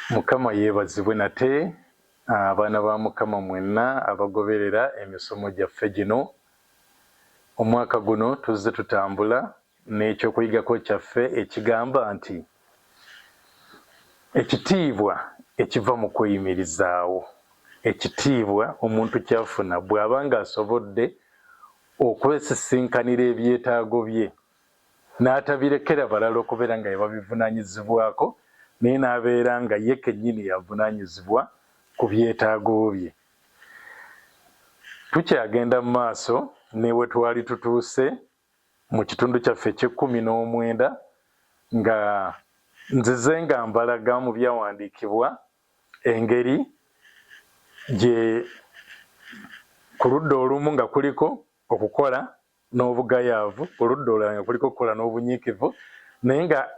Mukama yeebazibwe nate abaana ba Mukama mwenna abagoberera emisomo gyaffe gino. Omwaka guno tuzze tutambula n'ekyokuyigako kyaffe ekigamba nti ekitiibwa ekiva mu kweyimirizaawo. Ekitiibwa omuntu ky'afuna bw'aba ng'asobodde okwesisinkanira ebyetaago bye n'atabirekera balala okubeera nga yebabivunaanyizibwako naye n'abeera nga ye kennyini y'avunaanyizibwa ku byetaago bye. Tukyagenda mu maaso ne we twali tutuuse mu kitundu kyaffe eky'ekkumi n'omwenda nga nzize nga mbalaga mu byawandiikibwa engeri gye ku ludda olumu nga kuliko okukola n'obugayaavu, ku ludda olulala nga kuliko okukola n'obunyiikivu, naye nga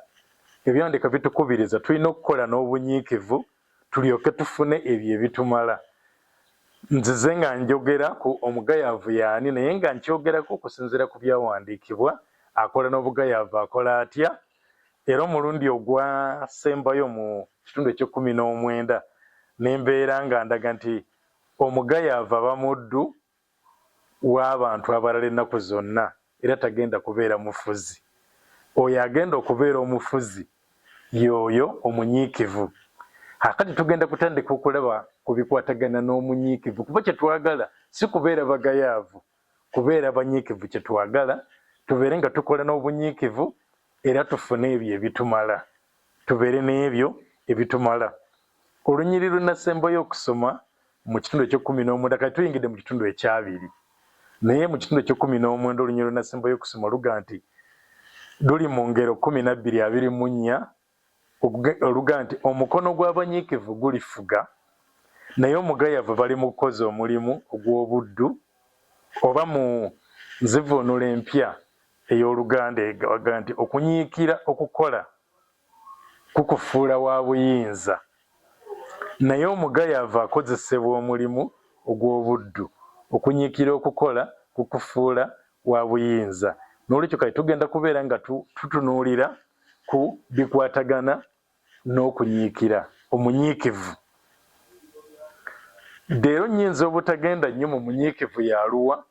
ebyawandiika bitukubiriza tulina okukola n'obunyiikivu tulyoke tufune ebyo ebitumala. Nzize nga njogera ku omugayaavu yaani, naye nga nkyogerako okusinziira ku byawandiikibwa, akola n'obugayaavu akola atya? Era omulundi ogwasembayo mu kitundu eky'ekkumi n'omwenda ne mbeera nga ndaga nti omugayaavu aba muddu w'abantu abalala ennaku zonna era tagenda kubeera mufuzi. Oyo agenda okubeera omufuzi y'oyo omunyiikivu. Kaakati tugenda kutandika okulaba ku bikwatagana n'omunyiikivu kuba kye twagala si kubeera bagayaavu, kubeera banyiikivu kye twagala tubeere nga tukola n'obunyiikivu era tufune ebyo ebitumala, tubeere n'ebyo ebitumala. Olunyiriri lwe nasembayo okusoma mu kitundu eky'ekkumi n'omwenda, kati tuyingidde mu kitundu ekyabiri, naye mu kitundu eky'ekkumi n'omwenda olunyiriri lwe nasembayo okusoma luga nti luli mu ngero 12:24 oluga nti omukono gw'abanyiikivu gulifuga, naye omugayavu bali mu kukoza omulimu ogw'obuddu, oba mu nzivuunula empya ey'Oluganda egaga nti okunyiikira okukola kukufuula wa buyinza, naye omugayaavu akozesebwa omulimu ogw'obuddu. Okunyiikira okukola kukufuula wa buyinza. N'olwekyo kati tugenda kubeera nga tutunuulira ku bikwatagana n'okunyiikira, omunyiikivu. Leero nnyinza obutagenda nnyo mu munyiikivu y'aluwa,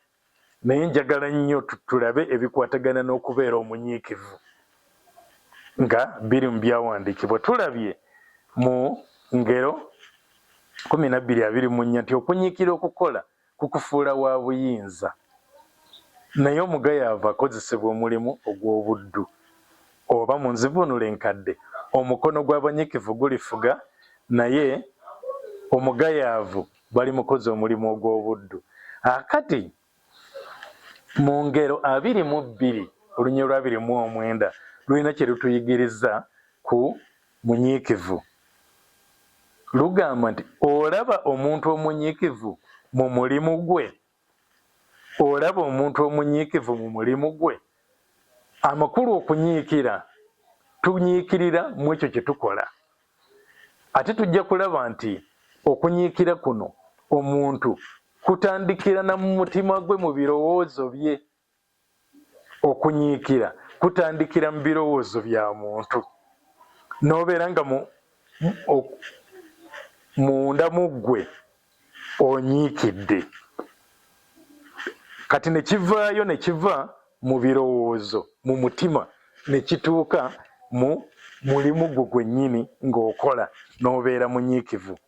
naye njagala nnyo tulabe ebikwatagana n'okubeera omunyiikivu nga biri mu byawandiikibwa. Tulabye mu ngero 12:24 nti okunyiikira okukola kukufuula wa buyinza, naye omugayaavu akozesebwa omulimu ogw'obuddu. Oba mu nzivuunula enkadde, omukono gw'abanyiikivu gulifuga, naye omugayaavu balimukoza omulimu ogw'obuddu. Akati mu ngero 22 olunyiriri lwa 29 lulina kye lutuyigiriza ku munyiikivu. Lugamba nti olaba omuntu omunyiikivu mu mulimu gwe Olaba omuntu omunyiikivu mu mulimu gwe? Amakulu okunyiikira, tunyiikirira mu ekyo kye tukola. Ate tujja kulaba nti okunyiikira kuno omuntu kutandikira na mu mutima gwe mu birowoozo bye. Okunyiikira kutandikira mu birowoozo bya muntu n'obeera nga munda mu ggwe onyiikidde. Kati ne kivaayo ne kiva mu birowoozo mu mutima ne kituuka mu mulimu gwo gwennyini ng'okola n'obeera munyiikivu.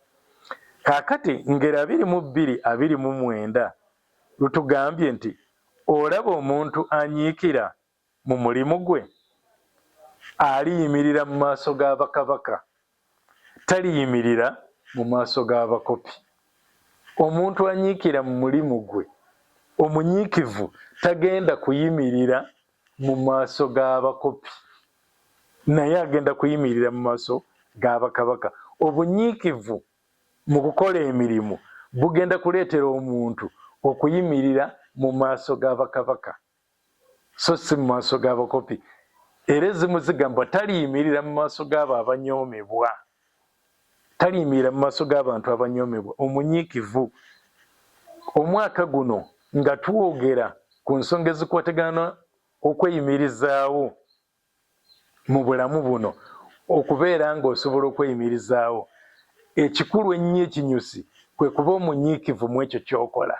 Kaakati Ngero 22:29 lutugambye nti olaba omuntu anyiikira mu mulimu gwe? Aliyimirira mu maaso ga bakabaka, taliyimirira mu maaso g'abakopi. Omuntu anyiikira mu mulimu gwe, omunyiikivu tagenda kuyimirira mu maaso g'abakopi, naye agenda kuyimirira mu maaso ga bakabaka. Obunyiikivu mu kukola emirimu bugenda kuleetera omuntu okuyimirira mu maaso ga bakabaka so si mu maaso g'abakopi. Era ezimu zigamba taliyimirira mu maaso g'abo abanyoomebwa, taliyimirira mu maaso g'abantu abanyoomebwa. Omunyiikivu. Omwaka guno nga twogera ku nsonga ezikwatagana okweyimirizaawo mu bulamu buno, okubeera ng'osobola okweyimirizaawo. Ekikulu ennyo ekinyusi kwe kuba omunyiikivu mu ekyo ky'okola.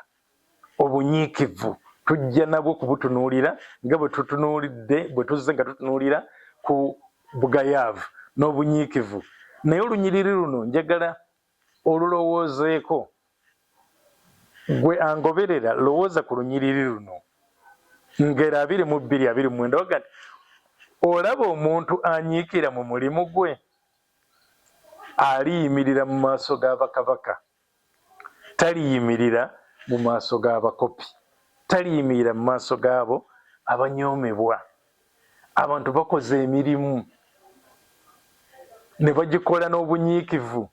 Obunyiikivu tujja nabwo kubutunuulira nga bwe tutunuulidde bwe tuzze nga tutunuulira ku bugayaavu n'obunyiikivu. Naye olunyiriri luno njagala olulowoozeeko. Gwe angoberera lowooza ku lunyiriri luno. Ngero 22:29 waga nti olaba omuntu anyiikira mu mulimu gwe aliyimirira mu maaso ga bakabaka, taliyimirira mu maaso g'abakopi, taliyimirira mu maaso g'abo abanyoomebwa. Abantu bakoze emirimu ne bagikola n'obunyiikivu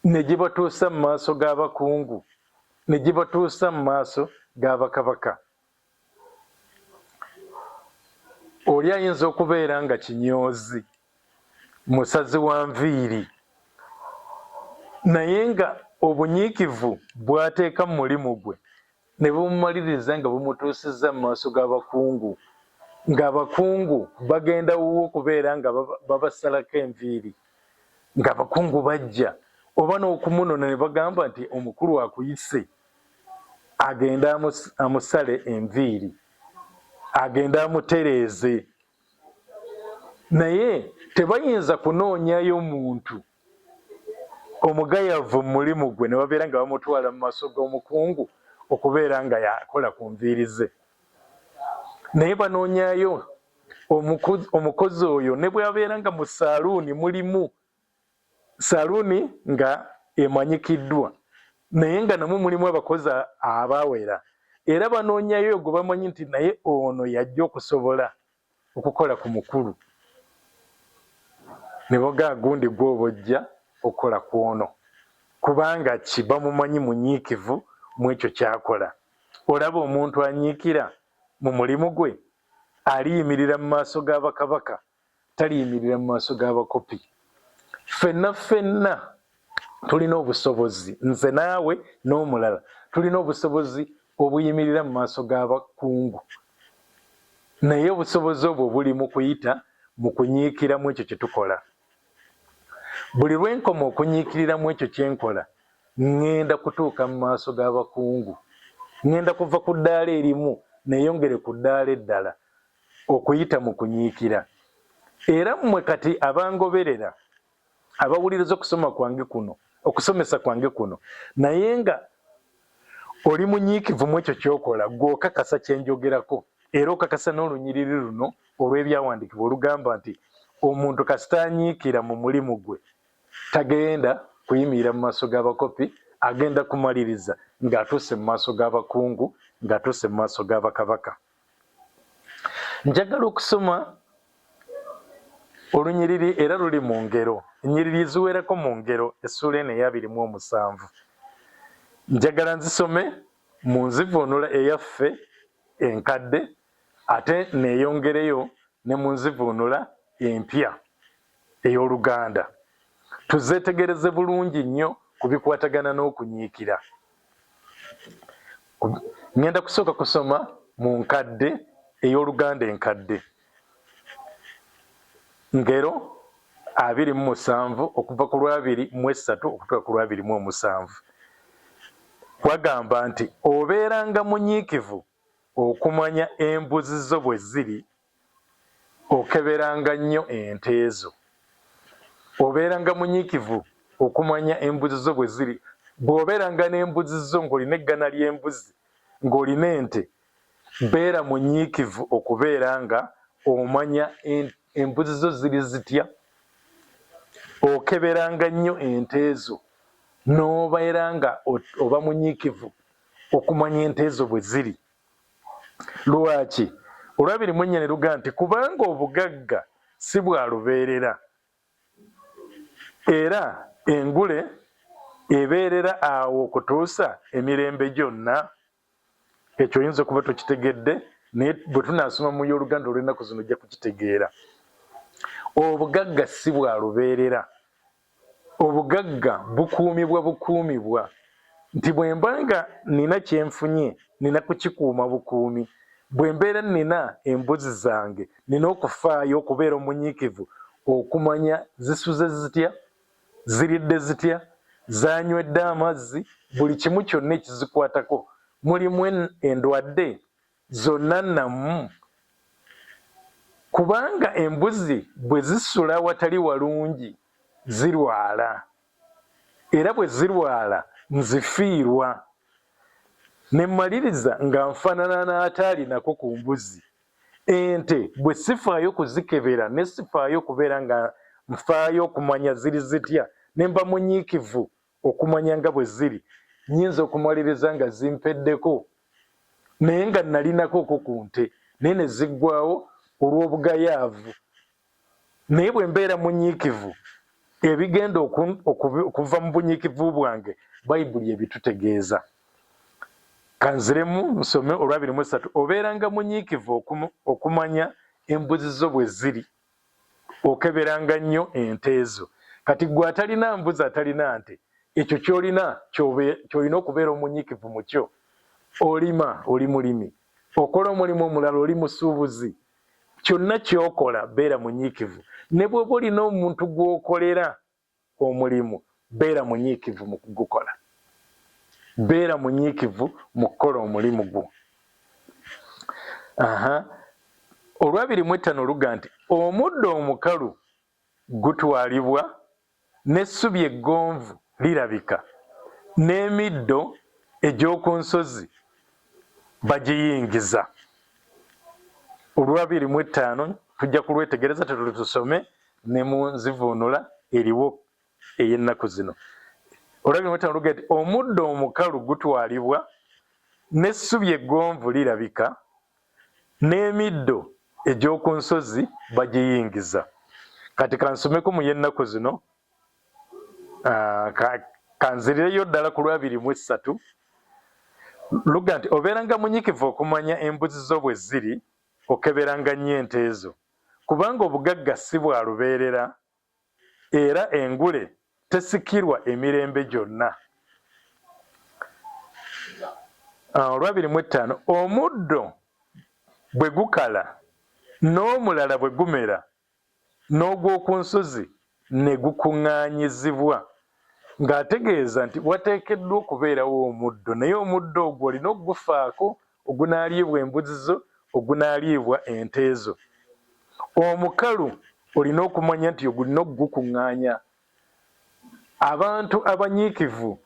ne gibatuusa mu maaso g'abakungu, ne gibatuusa mu maaso ga bakabaka. Oli ayinza okubeera nga kinyoozi, musazi wa nviiri, naye nga obunyiikivu bw'ateeka mu mulimu gwe ne bumumaliriza nga bumutuusizza mu maaso g'abakungu, ng'abakungu bagenda wuwo okubeera nga babasalako enviiri, ng'abakungu bajja oba n'okumunona ne bagamba nti omukulu akuyise agende amusale enviiri, agende amutereeze. Naye tebayinza kunoonyayo muntu omugayavu mu mulimu gwe ne babeera nga bamutwala mu maaso g'omukungu okubeera nga yakola ku nviiri ze. Naye banoonyayo omukozi oyo ne bw'abeera nga mu saaluuni mulimu saluuni nga emanyikiddwa naye nga namwe mulimu abakozi abawera era banoonyayo gwe bamanyi nti naye ono yajja okusobola okukola ku mukulu ne bogaa gundi gw'oba ojja okukola ku ono kubanga ki bamumanyi munyiikivu mu ekyo ky'akola. Olaba omuntu anyiikira mu mulimu gwe aliyimirira mu maaso ga bakabaka taliyimirira mu maaso g'abakopi. Ffenna ffenna tulina obusobozi, nze naawe n'omulala, tulina obusobozi obuyimirira mu maaso g'abakungu. Naye obusobozi obwo buli mu kuyita mu kunyiikira mu ekyo kye tukola. Buli lwe nkoma okunyiikirira mu ekyo kye nkola, ŋŋenda kutuuka mu maaso g'abakungu. Ŋŋenda kuva ku ddaala erimu neeyongere ku ddaala eddala. okuyita mu kunyiikira. Era mmwe kati abangoberera, abawuliriza okusoma kwange kuno, okusomesa kwange kuno, naye nga oli munyiikivu mu ekyo ky'okola, ggwe okakasa kye njogerako, era okakasa n'olunyiriri luno olw'Ebyawandiikibwa olugamba nti, Omuntu kasita anyiikira mu mulimu gwe, tagenda kuyimirira mu maaso g'abakopi, agenda kumaliriza ng'atuuse mu maaso g'abakungu, ng'atuuse mu maaso ga bakabaka. Njagala okusoma olunyiriri era luli mu ngero, ennyiriri eziwerako mu ngero essuula eno ey'abiri mu omusanvu. Njagala nzisome mu nzivuunula eyaffe enkadde ate neeyongereyo ne mu nzivuunula empya ey'Oluganda. Tuzeetegereze bulungi nnyo ku bikwatagana n'okunyiikira. Ŋŋenda kusooka kusoma mu nkadde ey'Oluganda enkadde. Ngero 27 okuva ku lwabiri mu esatu okutuuka ku lwabiri mu omusanvu. Wagamba nti obeeranga munyiikivu okumanya embuzi zo bwe ziri Okeberanga nnyo ente zo. Obeeranga munyiikivu okumanya embuzi zo bwe ziri. Bw'obeeranga n'embuzi zo ng'olina eggana ly'embuzi, ng'olina ente, beera munyiikivu okubeera nga omanya embuzi zo ziri zitya. Okeberanga nnyo ente zo n'obeera nga oba munyiikivu okumanya ente zo bwe ziri. Lwaki? Olwabiri mu ennya ne lugamba nti kubanga obugagga si bwa lubeerera, era engule ebeerera awo okutuusa emirembe gyonna. Ekyo oyinza okuba tokitegedde, naye bwe tunaasoma mu y'Oluganda olw'ennaku zino ojja kukitegeera. Obugagga si bwa lubeerera. Obugagga bukuumibwa bukuumibwa, nti bwe mba nga nnina kye nfunye, nnina kukikuuma bukuumi. Bwe mbeera nnina embuzi zange, nnina okufaayo okubeera omunyiikivu okumanya zisuze zitya, ziridde zitya, Zanywedde amazzi? Buli kimu kyonna ekizikwatako. Mulimu endwadde zonna nnamu? Kubanga embuzi bwe zisula awatali walungi zirwala, era bwe zirwala nzifiirwa, ne mmaliriza nga nfaanana n'ataalinako ku mbuzi. Ente bwe sifaayo kuzikebera ne sifaayo kubeera nga nfaayo okumanya ziri zitya ne mba munyiikivu okumanya nga bwe ziri, nnyinza okumaliriza nga zimpeddeko naye nga nalinako okwo ku nte naye ne ziggwawo olw'obugayaavu. Naye bwe mbeera munyiikivu, ebigenda okuva mu bunyiikivu bwange Bayibuli ebitutegeeza. Kanziremu nsome olwabiri mu esatu. Obeeranga munyiikivu okumanya embuzi zo bwe ziri, okeberanga nnyo ente zo. Kati ggwe atalina mbuzi atalina nte, ekyo ky'olina ky'olina okubeera omunyiikivu mu kyo. Olima, oli mulimi, okola omulimu omulala, oli musuubuzi, Kyonna ky'okola beera munyiikivu. Ne bw'oba olina omuntu gw'okolera omulimu, beera munyiikivu mu kugukola. Beera munyiikivu mu kukola omulimu gwo. Aha. Olwabiri mu ettano luga nti omuddo omukalu gutwalibwa n'essubi eggonvu lirabika, n'emiddo egy'oku nsozi bagiyingiza. Olwabiri mu ettaano tujja kulwetegereza tetuli tusome ne mu nzivuunula eriwo ey'ennaku zino. Olwabiri mu ettaano luga nti omuddo omukalu gutwalibwa, n'essubi eggonvu lirabika, n'emiddo egy'oku nsozi bagiyingiza. Kati kansomeko mu y'ennaku zino, kanzirireyo ddala ku lwabiri mu essatu. Luga nti obeeranga munyikivu okumanya embuzi zo bwe ziri, okeberanga nnyo ente zo, kubanga obugagga si bwa lubeerera, era engule tesikirwa emirembe gyonna. Ah, olwabiri mu ettaano, omuddo bwe gukala n'omulala bwe gumera n'ogw'oku nsozi ne gukuŋŋaanyizibwa, ng'ategeeza nti wateekeddwa okubeerawo omuddo naye omuddo ogwo olina okugufaako ogunaaliibwa embuzi zo, ogunaaliibwa ente zo. Omukalu olina okumanya nti ogulina okugukuŋŋaanya. Abantu abanyiikivu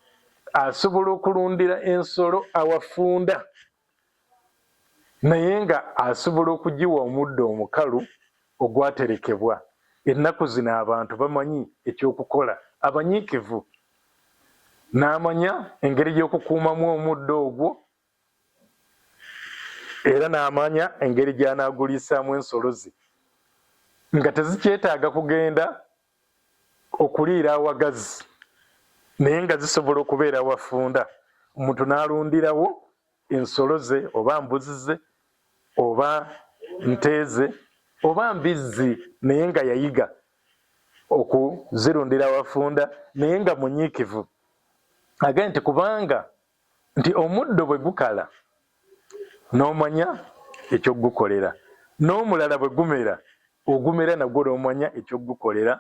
asobola okulundira ensolo awafunda naye nga asobola okugiwa omuddo omukalu ogwaterekebwa. Ennaku zino abantu bamanyi eky'okukola, abanyiikivu n'amanya engeri y'okukuumamu omuddo ogwo era n'amanya engeri gy'anaaguliisaamu ensolo ze nga tezikyetaaga kugenda okuliira awagazi naye nga zisobola okubeera awafunda omuntu n'alundirawo ensolo ze oba mbuzi ze oba nte ze oba mbizzi naye nga yayiga okuzirundira awafunda naye nga munyiikivu agambye nti kubanga nti omuddo bwe gukala n'omanya eky'okugukolera, n'omulala bwe gumera ogumera nagwo n'omanya eky'okugukolera,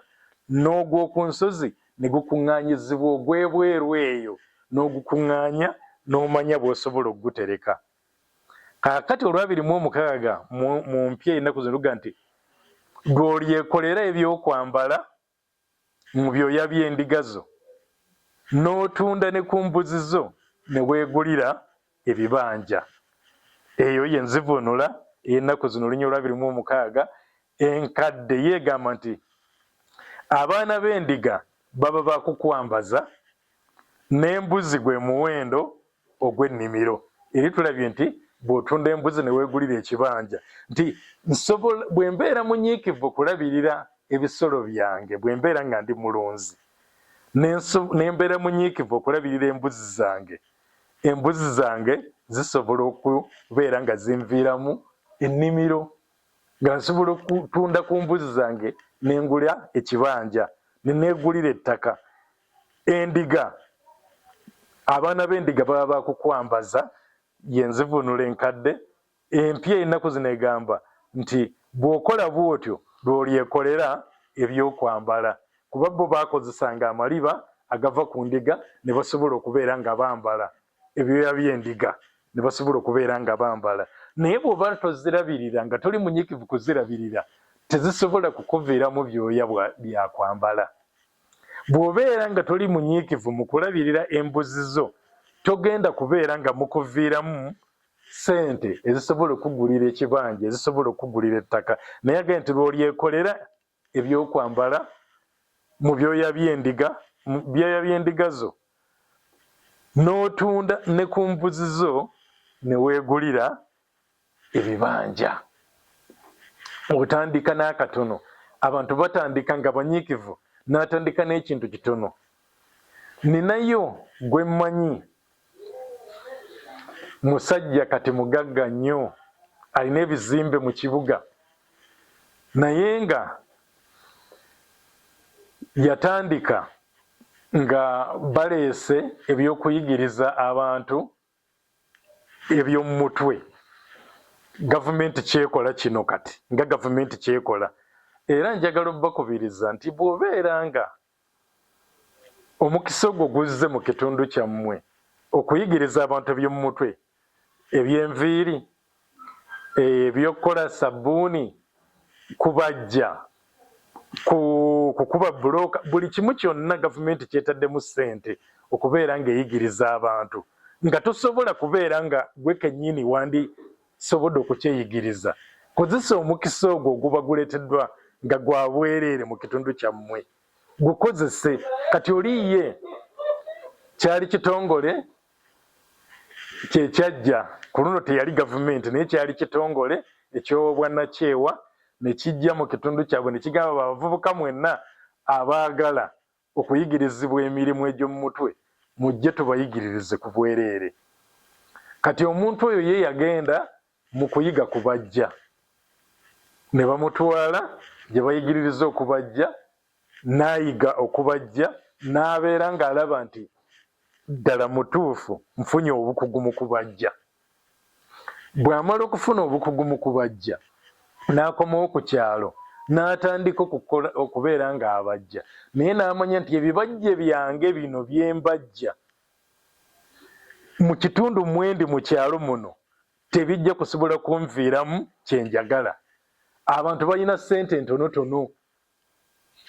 n'ogw'oku nsozi ne gukuŋŋaanyizibwa ogw'ebweru eyo n'ogukuŋŋaanya n'omanya bw'osobola okugutereka. Kaakati olwabiri mu omukaaga mu mpya ennaku zino luga nti lw'olyekolera ebyokwambala mu byoya by'endiga zo, n'otunda ne ku mbuzi zo ne weegulira ebibanja. Eyo ye nzivuunula ey'ennaku zino oluny olwabiri mu omukaaga. Enkadde yo egamba nti abaana b'endiga baba ba kukwambaza, n'embuzi gwe muwendo ogw'ennimiro. Eri tulabye nti bw'otunda embuzi ne weegulira ekibanja nti nsobola bwe mbeera munyiikivu okulabirira ebisolo byange bwe mbeera nga ndi mulunzi ne mbeera munyiikivu okulabirira embuzi zange embuzi zange zisobola okubeera nga zinviiramu ennimiro nga nsobola okutunda ku mbuzi zange ne ngula ekibanja ne neegulira ettaka Endiga, abaana b'endiga baba ba kukwambaza, ye nzivuunula enkadde. Empya ennaku zino egamba nti bw'okola bw'otyo lw'olyekolera eby'okwambala, kuba bo baakozesanga amaliba agava ku ndiga ne basobola okubeera nga bambala ebyoya by'endiga ne basobola okubeera nga bambala. Naye bw'oba tozirabirira, nga toli munyiikivu kuzirabirira, tezisobola kukuviiramu byoya bya kwambala. Bw'obeera nga toli munyiikivu mu kulabirira embuzi zo, togenda kubeera nga mukuviiramu ssente ezisobola okukugulira ekibanja, ezisobola okukugulira ettaka. Naye agambye nti lw'olyekolera ebyokwambala mu byoya by'endiga, mu byoya by'endiga zo, n'otunda ne ku mbuzi zo ne weegulira ebibanja. Otandika n'akatono. Abantu batandika nga banyiikivu, n'atandika n'ekintu kitono. Ninayo gwe mmanyi, musajja kati mugagga nnyo, alina ebizimbe mu kibuga, naye nga yatandika nga baleese eby'okuyigiriza abantu eby'omu mutwe. Gavumenti kyekola kino kati nga gavumenti kyekola, era njagala obbakubiriza nti bw'obeera nga omukisa ogwo guzze mu kitundu kyammwe okuyigiriza abantu eby'omu mutwe, eby'enviiri, ebyokukola sabbuuni, kubajja, kukuba bbulooka, buli kimu kyonna gavumenti kyetaddemu ssente okubeera ng'eyigiriza abantu, nga tosobola kubeera nga gwe kennyini wandisobodde okukyeyigiriza, kozesa omukisa ogwo oguba guleeteddwa nga gwa bwereere mu kitundu kyammwe, gukozese. Kati oli ye kyali kitongole kye kyajja ku luno, teyali gavumenti, naye kyali kitongole eky'obwannakyewa ne kijja mu kitundu kyabwe ne kigamba, abavubuka mwenna abaagala okuyigirizibwa emirimu egy'omu mutwe, mujje tubayigiririze ku bwereere. Kati omuntu oyo ye yagenda mu kuyiga kubajja, ne bamutwala gye bayigiririza okubajja, n'ayiga okubajja, n'abeera ng'alaba nti ddala mutuufu, nfunye obukugu mu kubajja. Bw'amala okufuna obukugu mu kubajja, n'akomawo ku kyalo n'atandika okukola okubeera ng'abajja, naye n'amanya nti ebibajje byange bino bye mbajja mu kitundu mwendi mu kyalo muno tebijja kusobola kunviiramu kye njagala. Abantu balina ssente ntonotono.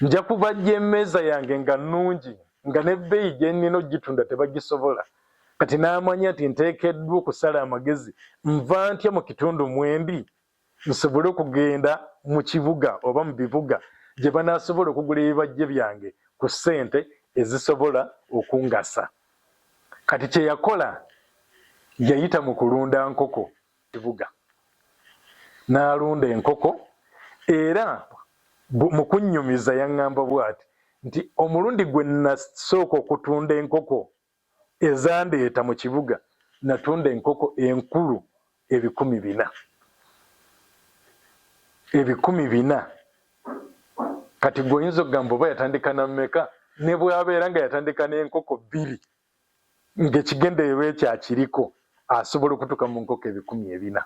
Nja kubajja emmeeza yange nga nnungi nga n'ebbeeyi gye nnina okugitunda tebagisobola. Kati n'amanya nti nteekeddwa okusala amagezi nva ntya mu kitundu mwendi nsobole okugenda mu kibuga oba mu bibuga gye banaasobola okugula ebibajje byange ku ssente ezisobola okungasa. Kati kye yakola yayita mu kulunda nkoko. Kibuga n'alunda enkoko era mu kunnyumiza yaŋŋamba bw'ati nti omulundi gwe nasooka okutunda enkoko ezandeeta mu kibuga, natunda enkoko enkulu 400,000. 400,000. Kati gwe oyinza okugamba oba yatandika na mmeka? Ne bw'abeera nga yatandika n'enkoko bbiri ng'ekigendererwa ekyo akiriko, asobola okutuuka mu nkoko 400,000.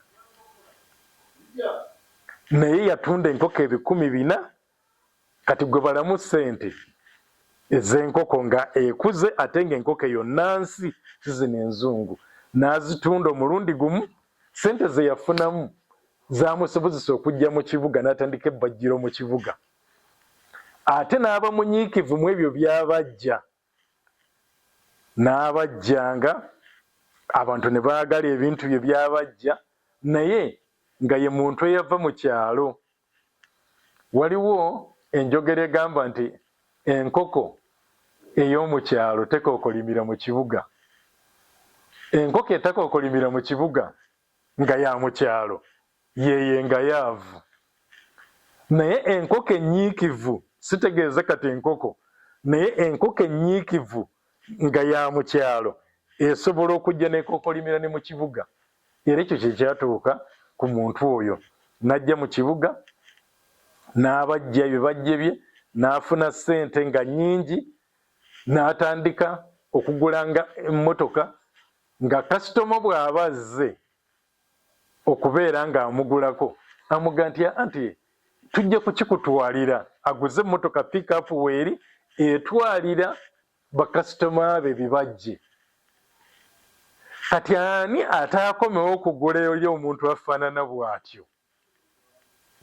Naye yatunda enkoko 400,000. Kati gwe balamu ssente ez'enkoko nga ekuze, ate ng'enkoko eyo nnansi, si zino enzungu, n'azitunda omulundi gumu. Ssente ze yafunamu zaamusobozesa okujja mu kibuga n'atandika ebbajjiro mu kibuga, ate n'aba munyiikivu mu ebyo by'abajja, n'abajjanga abantu ne baagala ebintu bye by'abajja, naye nga ye muntu eyava mu kyalo. Waliwo enjogera egamba nti enkoko ey'omu kyalo tekookolimira mu kibuga. Enkoko etakookolimira mu kibuga nga ya mu kyalo yeeyo engayaavu. Naye enkoko ennyiikivu, sitegeeza kati enkoko, naye enkoko ennyiikivu nga ya mu kyalo esobola okujja n'ekookolimira ne mu kibuga. Era ekyo kye kyatuuka ku muntu oyo. N'ajja mu kibuga, n'abajja ebibajje bye, n'afuna ssente nga nnyingi, n'atandika okugulanga emmotoka nga kasitoma bw'aba azze okubeera ng'amugulako amuga nti anti tujja kukikutwalira, aguze emmotoka pick-up weeri etwalira. bakasitoma be bibajje. Kati ani ataakomewo okugula eri omuntu afaanana bw'atyo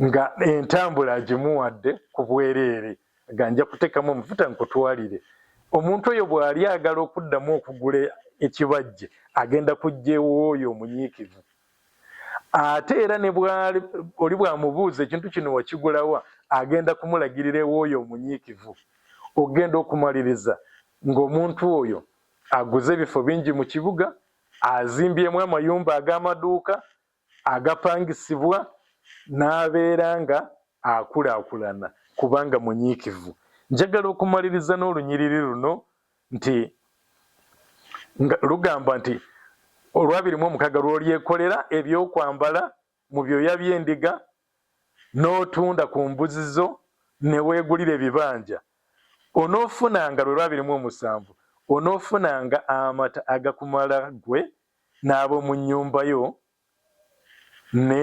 nga entambula agimuwadde ku bwereere, nga nja kuteekamu amafuta nkutwalire? Omuntu oyo bw'ali agala okuddamu okugula ekibajje, agenda kujja ew'oyo omunyiikivu. Ate era ne bwali oli bw'amubuuza ekintu kino wakigulawa, agenda kumulagirira ew'oyo omunyiikivu. Ogenda okumaliriza ng'omuntu oyo aguze ebifo bingi mu kibuga, azimbyemu amayumba ag'amaduuka agapangisibwa, n'abeera nga akulaakulana kubanga munyiikivu. Njagala okumaliriza n'olunyiriri luno nti nga lugamba nti olwabiri mu omukaga lw'olyekolera ebyokwambala mu byoya by'endiga n'otunda ku mbuzi zo ne weegulira ebibanja, onoofunanga lwe lwabiri mu omusanvu onoofunanga amata agakumala ggwe n'ab'omu nnyumba yo ne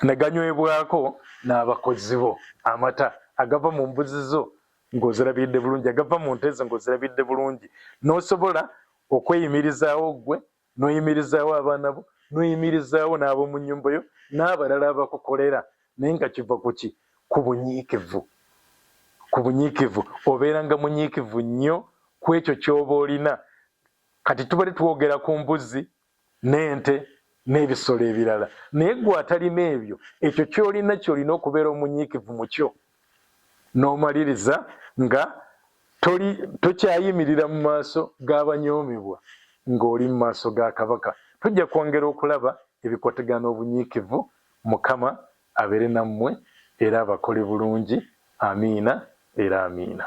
ne ganywebwako n'abakozi bo. Amata agava mu mbuzi zo ng'ozirabiridde bulungi, agava mu nte zo ng'ozirabiridde bulungi, n'osobola okweyimirizaawo ggwe, n'oyimirizaawo abaana bo, n'oyimirizaawo n'ab'omu nnyumba yo n'abalala abakukolera, naye nga kiva ku ki? Ku bunyiikivu. Ku bunyiikivu. Obeeranga munyiikivu nnyo ku ekyo ky'oba olina. Kati tubadde twogera ku mbuzi n'ente n'ebisolo ebirala, naye ggwe atalina ebyo, ekyo ky'olina ky'olina okubeera omunyiikivu mu kyo n'omaliriza nga toli tokyayimirira mu maaso g'abanyoomebwa ng'oli mu maaso ga kabaka. Tujja kwongera okulaba ebikwatagana n'obunyiikivu. Mukama abeere nammwe era abakole bulungi. Amiina era amiina.